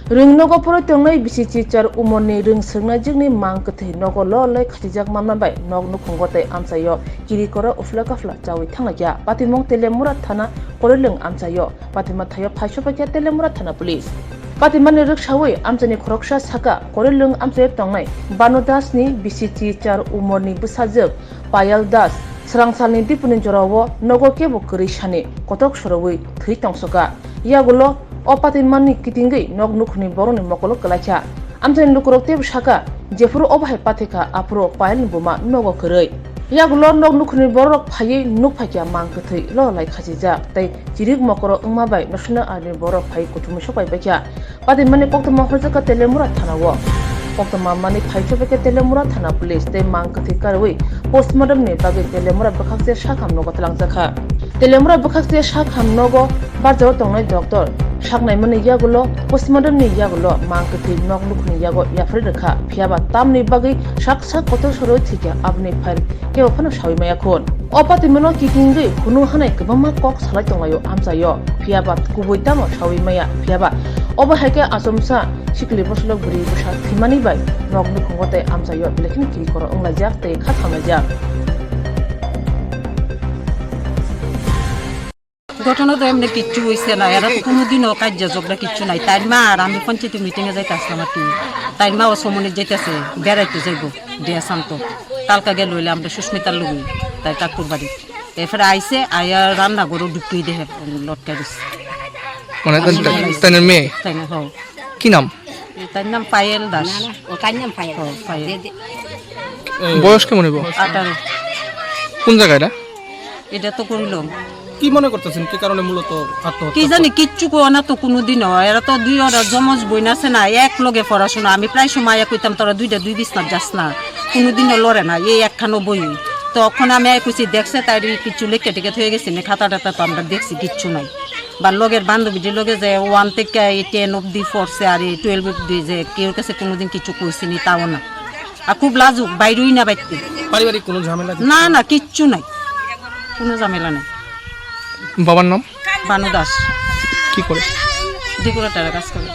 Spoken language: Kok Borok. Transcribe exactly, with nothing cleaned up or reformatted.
Rwng nogo phoro tongnai bisi chichar umorni rwng swrwngna jikni mang kwthwi nogo lolai khachijak manma bai nok nukhungo tei amchaio kiri koro uphla kaphla chawi thanglaikha. Patimung Telemura thana Korilwng amchaio. Patima thaio phaisopaikha Telemura thana police. Patimani rwksawi amchaini khoroksa saka Korilwng amchaio tongnai Banu Dasni bisi chichar umorni bwsajwk Payal Das, swrangsalni dipuni jorao nogo kebo kwrwi sani kotok sorowi thwi tongsoka. Yagulo o patimani kitingwi nok nukhungni borokni mokolo kwlaikha. Amchaini lukurok teibo saka, jephuru obo hai pathikha, aphuru Payalni buma nogo kwrwi. Yagulo nok nukhungni bororok phaiwi nuk phaikha mang kwthwi lolai khachijak tei chirik mokoro wngma bai National Army borok phai kuthumwi sokpai paikha. Patimani koktwma horjakha Telemura thanao. Koktwma manwi phaichobekhe Telemura thana police tei mang kwthwi karwi postmortem ni bagwi Telemura bwkhakse sakham nogo twlangjakha. Telemura bwkhakse sakham nogo barjao tongnai doctor saknaimani yagulo postmortem ni yagulo mang kwthwi nok nukhungni yago yapharwi rwkha, phiyaba tamni bagwi sak sak kotor soro thwikha aboni file kebo phano sawi maya khun. O patimano kitingwi hunu hanai kwbangma kok salai tonglaio amchaio, phiyaba kubui tamo sawi maya, phiyaba obo hai khe achomsa sikli bwsalo bwrwi bwsa thwimani bai nok nukhungo tei amchaio belai kheno kiri koro wnglaijak tei kha thamlaijak. ঘটনা তো এমনি কিচ্ছু হইছে না, এরা তো কোনোদিনও কার্য ঝগড়া কিচ্ছু নাই। তাইর মা আর আমি পঞ্চায়েত মিটিং এ যাইতে আসলাম আর কি। তাইর মা ও সমনিক যাইতেছে, বেড়াইতে যাইবো, ডে শান্ত। কালকা গেল হইলে আমরা সুস্মিতার লগে, তাই কাকুর বাড়ি। এরপরে আইসে, আয়া রান্না ঘরও ঢুকিয়ে দেখে, লটকাই দিছে। মানে তাই, তাই, তাই মেয়ে? তাই না, হ্যাঁ। কি নাম? তার নাম পায়েল দাস। না, না, ও তার নাম পায়েল। ও, পায়েল। দে, দে। বয়স কেমন হইব? আঠারো। কোন জায়গা এটা? এটা তো করলাম। কি মনে করতেছেন, কি কারণে মূলত আত্মহত্যা কি জানি, করলো? কিচ্ছু কয় না তো কোনোদিনও। এরা তো দুই ওরা জমজ বইন আছে না, এক লগে পড়াশোনা। আমি প্রায় সময় আয়া কইতাম, "তোরা দুইটা দুই বিছনাত যাস না।" কোনোদিনও লড়ে না, এই একখানো বই। তখন আমি আয়া কইছি, দেখছে, তাই কিছু লেখা টেখে হয়ে গেছে, নে খাতা টাতা তো আমরা দেখছি, কিচ্ছু নাই। বা লগের বান্ধবীদের লগে যে ওয়ান থেকে এই টেন অবধি পড়ছে, আর এই টুয়েলভ অবধি যে কেউর কাছে কোনোদিন কিছু কইছিনি, তাও না। আর খুব লাজুক, বাইরেই না বাইতে। পারিবারিক কোনো ঝামেলা? না, না, কিচ্ছু নাই, কোনো ঝামেলা নাই। বাবার নাম? বানু দাস। কি করে? ডেকোরেটরে কাজ করে।